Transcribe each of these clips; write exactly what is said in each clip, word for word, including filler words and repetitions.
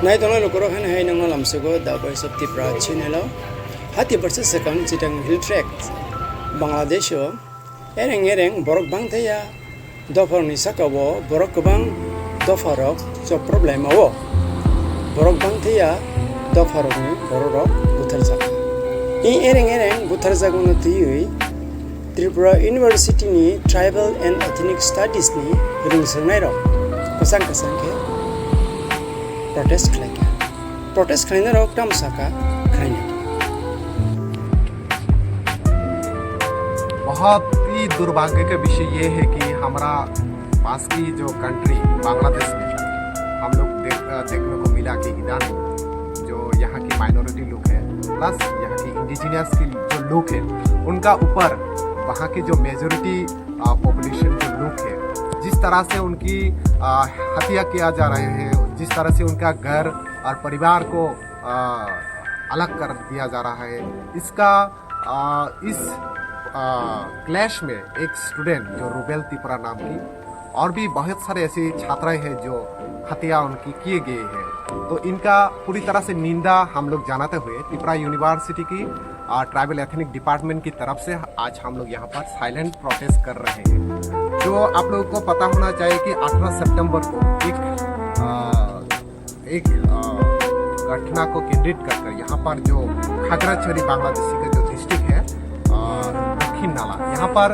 Nai tongnai lukurok haino hai nongno lamsogo The Voice of Tipra channel o. Hati barsa swkang Chittagong Hill Tracts, Bangladesh o ereng ereng borok bangthaya dopharokni saka o borok kwbang dopharok chok problem o borok bangthaya dopharokni bororok butharjak. I ereng ereng butharjakmano twiwi Tripura University ni Tribal and Ethnic Studies ni rwngthwngnairok kwchang kwchang khe protest khlaikha. Protest khlainairok tamo sakha khlainai. बहुत ही दुर्भाग्य का विषय ये है कि हमारा पास की जो कंट्री बांग्लादेश में हम लोग देख, देखने को मिला कि इदानीं जो यहाँ की माइनॉरिटी लोग हैं प्लस यहाँ की इंडिजिनस की जो लोग हैं उनका ऊपर वहाँ के जो मेजोरिटी पॉपुलेशन जो लोग हैं जिस तरह से उनकी आ, हत्या किया जा रहे हैं, जिस तरह से उनका घर और परिवार को आ, अलग कर दिया जा रहा है, इसका आ, इस क्लैश में एक स्टूडेंट जो रूबेल तिपरा नाम की और भी बहुत सारे ऐसी छात्राएं हैं जो हत्या उनकी किए गए हैं। तो इनका पूरी तरह से निंदा हम लोग जनाते हुए त्रिपुरा यूनिवर्सिटी की ट्राइबल एथनिक डिपार्टमेंट की तरफ से आज हम लोग यहाँ पर साइलेंट प्रोटेस्ट कर रहे हैं। जो आप लोगों को पता होना चाहिए कि अठारह सितंबर को एक आ, एक आ, घटना को केंद्रित कर कर यहाँ पर जो खागड़ाछड़ी बांग्लादेशी का जो डिस्ट्रिक्ट है आ, दक्षिण नाला, यहाँ पर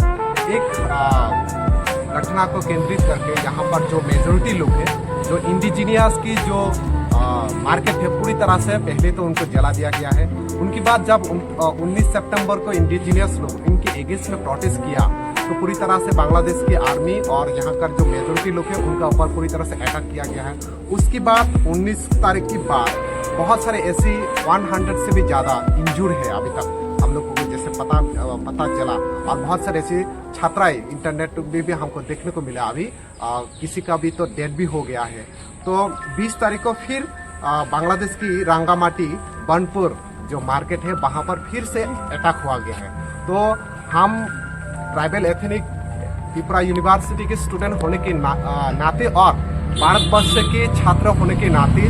एक आ, घटना को केंद्रित करके यहाँ पर जो मेजोरिटी लोग हैं, जो इंडिजिनियस की जो आ, मार्केट है, पूरी तरह से पहले तो उनको जला दिया गया है। उनके बाद जब उन, आ, उन्नीस सितंबर को इंडिजिनियस लोग इनके अगेंस्ट में प्रोटेस्ट किया तो पूरी तरह से बांग्लादेश की आर्मी और यहाँ का जो मेजोरिटी लोग हैं उनका ऊपर पूरी तरह से अटैक किया गया है। उसके बाद उन्नीस तारीख के बाद बहुत सारे ऐसी हंड्रेड से भी ज़्यादा इंजूर है अभी तक हम लोग को जैसे पता पता चला। और बहुत सारे ऐसे छात्राएं इंटरनेट में भी हमको देखने को मिला अभी। आ, किसी का भी तो डेथ भी हो गया है। तो बीस तारीख को फिर आ, बांग्लादेश की रांगामाटी बनपुर जो मार्केट है वहाँ पर फिर से अटैक हुआ गया है। तो हम ट्राइबल एथनिक त्रिपुरा यूनिवर्सिटी के स्टूडेंट होने के ना, आ, नाते और भारतवर्ष के छात्र होने के नाते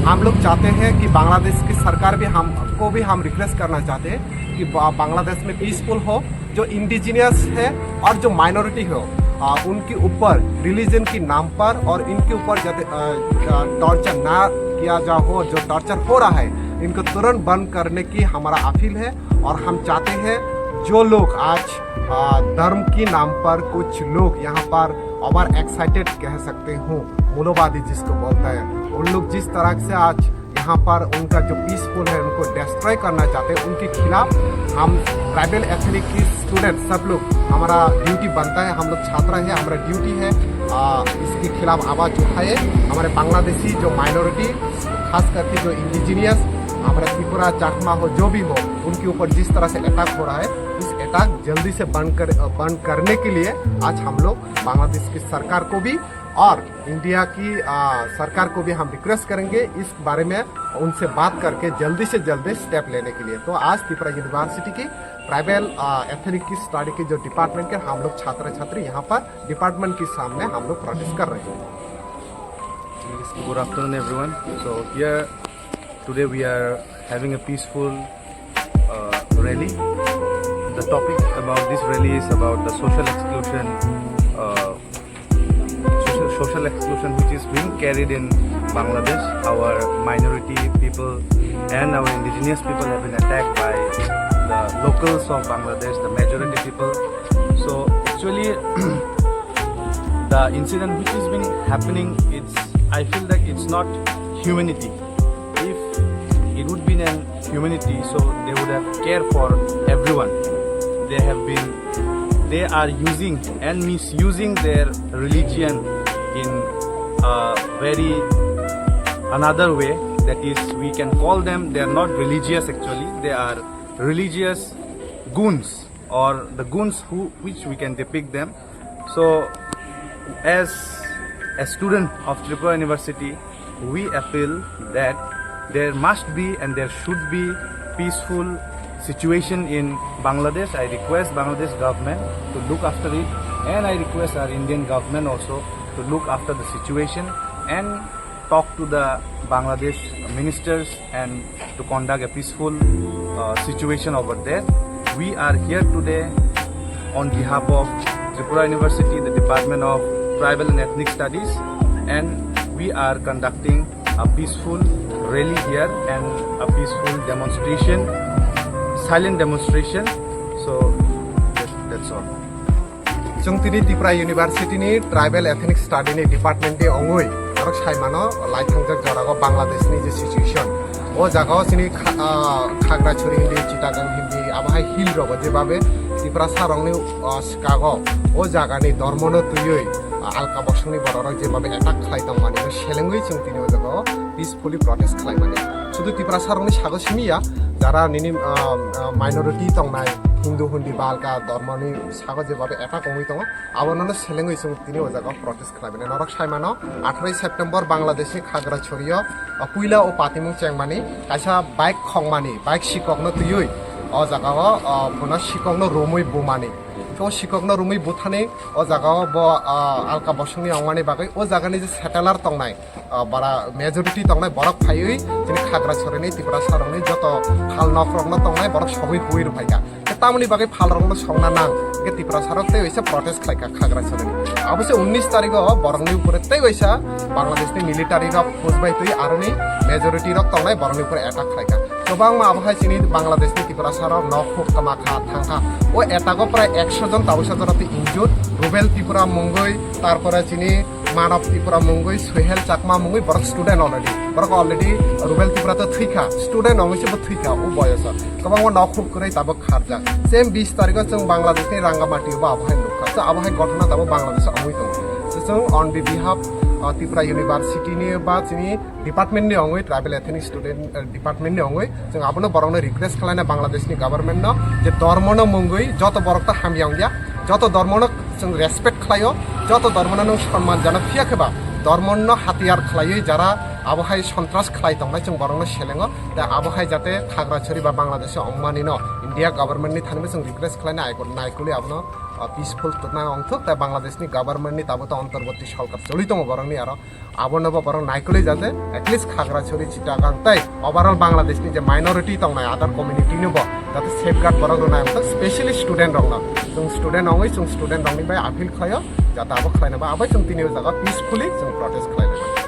हम लोग चाहते हैं कि बांग्लादेश की सरकार भी हमको भी हम रिक्वेस्ट करना चाहते हैं कि बा- बांग्लादेश में पीसफुल हो, जो इंडिजिनियस है और जो माइनॉरिटी हो, आ, उनके ऊपर रिलीजन के नाम पर और इनके ऊपर जाते टॉर्चर ना किया जा हो, जो टॉर्चर हो रहा है इनको तुरंत बंद करने की हमारा अपील है। और हम चाहते हैं जो लोग आज आ, धर्म के नाम पर कुछ लोग यहाँ पर ओवर एक्साइटेड कह सकते हो, मूल्यवादी जिसको बोलता है, उन लोग जिस तरह से आज यहाँ पर उनका जो पीसफुल है उनको डिस्ट्रॉय करना चाहते हैं, उनके खिलाफ हम ट्राइबल एथनिक की स्टूडेंट सब लोग हमारा ड्यूटी बनता है। हम लोग छात्र हैं, हमारा ड्यूटी है आ, इसके खिलाफ आवाज़ उठाए। हमारे बांग्लादेशी जो माइनॉरिटी, खास करके जो इंडिजिनियस हमारा त्रिपुरा चाकमा हो, जो भी हो, उनके ऊपर जिस तरह से अटैक हो रहा है, इस अटैक जल्दी से बंद कर बंद करने के लिए आज हम लोग बांग्लादेश की सरकार को भी और इंडिया की आ, सरकार को भी हम रिक्वेस्ट करेंगे इस बारे में, उनसे बात करके जल्दी से जल्दी स्टेप लेने के लिए। तो आज त्रिपुरा यूनिवर्सिटी की ट्राइबल एथनिक की स्टडी के जो डिपार्टमेंट के हम लोग छात्र छात्री यहाँ पर डिपार्टमेंट के सामने हम लोग प्रोटेस्ट कर रहे हैं। Good afternoon, everyone. So here today we are having a peaceful uh, rally. The topic about this rally is about the social exclusion, uh, social, social exclusion which is being carried in Bangladesh. Our minority people and our indigenous people have been attacked by the locals of Bangladesh, the majority people. So actually, the incident which is being happening, it's, I feel that it's not humanity. If it would be an humanity, so they would have care for everyone. They have been, they are using and misusing their religion in a very another way. That is, we can call them, they are not religious actually, they are religious goons, or the goons who, which we can depict them. So, as a student of Tripura University, we appeal that there must be and there should be peaceful situation in Bangladesh. I request Bangladesh government to look after it, and I request our Indian government also to look after the situation and talk to the Bangladesh ministers and to conduct a peaceful uh, situation over there. We are here today on behalf of Tripura University, the Department of Tribal and Ethnic Studies, and we are conducting a peaceful rally here and a peaceful demonstration, silent demonstration. So that, that's all. Chwng tini Tripura University ni Tribal Ethnic Study ni department ni ongwi norok saimano laithangjak jorago Bangladesh ni je situation. O jagao chini kha-, ah, Khagrachari hindi, Chittagong hindi, abo hai hill rogo jebabe Tiprasa rokni, ah, swkago o jagani dormono twiwi, ah, alka bosongni bororok jebabe attack khlai tongmani selengwi chwng tini o jagao peacefully protest khlaimani. Sudu Tiprasa rokni sago simi ya, jara nini, ah, ah, minority tongnai, Hindu hundi ba alka dormoni sago jebabe attack wngwi tongo, abono selengwi chwng tini o jaga protest khlaimani. Norok saimano, atharowi September Bangladeshni Khagrachario, ah, puila o patimung chengmani, kaisa bike khongmani, bike sikokno twiwi o jagao, ah, bono sikokno romwi bumani. To sikokno romwi buthani o jagao bo, ah, alka bosongni wngmani bagwi o jagani je settler tongnai, ah, bara majority tongnai borok phaiwi chini Khagracharini Tiprasa rokni joto phal nok rokno tongnai borok sogwi pui rwphaikha. Tamoni bagwi phal rokno songna nang, ke Tiprasa rok tei waisa protest khlaikha Khagracharini. Abo se unnish tarikh o borokni upore tei waisa Bangladeshni military rok phusbai twi aroni majority rok tongnai borokni upore attack khlaikha. Kwbangma abo hai chini Bangladeshni Tiprasa rok nok huk tama kha thang kha. O attack o prai ekso jon tabuksa jora tei injured, Rubel Tripura mungwi, tarpore chini Manav Tripura mungwi, Suhel Chakma mungwi borok student already. Borok already Rubel Tripura to thwikha, student wngwi se bo thwikha o boyoso. Kwbangma nok huk kwrwi tabuk kharjak. Same bish tarikh o chwng Bangladesh ni Rangamati bo abo hai nukha. So abo hai ghotona tabuk Bangladesh o wngwi tongo. So chwng on the behalf, uh, Tripura University ni ba chini department ni wngwi, Tribal Ethnic Student, uh, Department ni wngwi chwng abono borokno request khlaina Bangladesh ni government no je dormo no mungwi joto borok ta hamya wngya, joto dormo no chwng respect khlaio, joto dormo no nwng sonman jano phiya khe ba dormo no hatiyar khlaiwi jara abo hai sontras khlai tongnai chwng borokno selengo, tei abo hai jate Khagrachari ba Bangladesh o wngmani no India government ni thani chwng request khlaina aiko naikuli abono, uh, peaceful twna wngthok, tei Bangladesh ni government ni tabuk to antarborti sorkar choli tongo borokni aro. Abono bo borok naikolwi jate, at least Khagrachari, Chittagong tei overall Bangladesh ni je minority tongnai other community no bo jate safeguard borok rwnai, amtwk specially student rok no. Chwng student wngwi chwng student rok ni bai appeal khlaio, jate abo khlaina ba abai chwng tini o jaga peacefully chwng protest khlainai.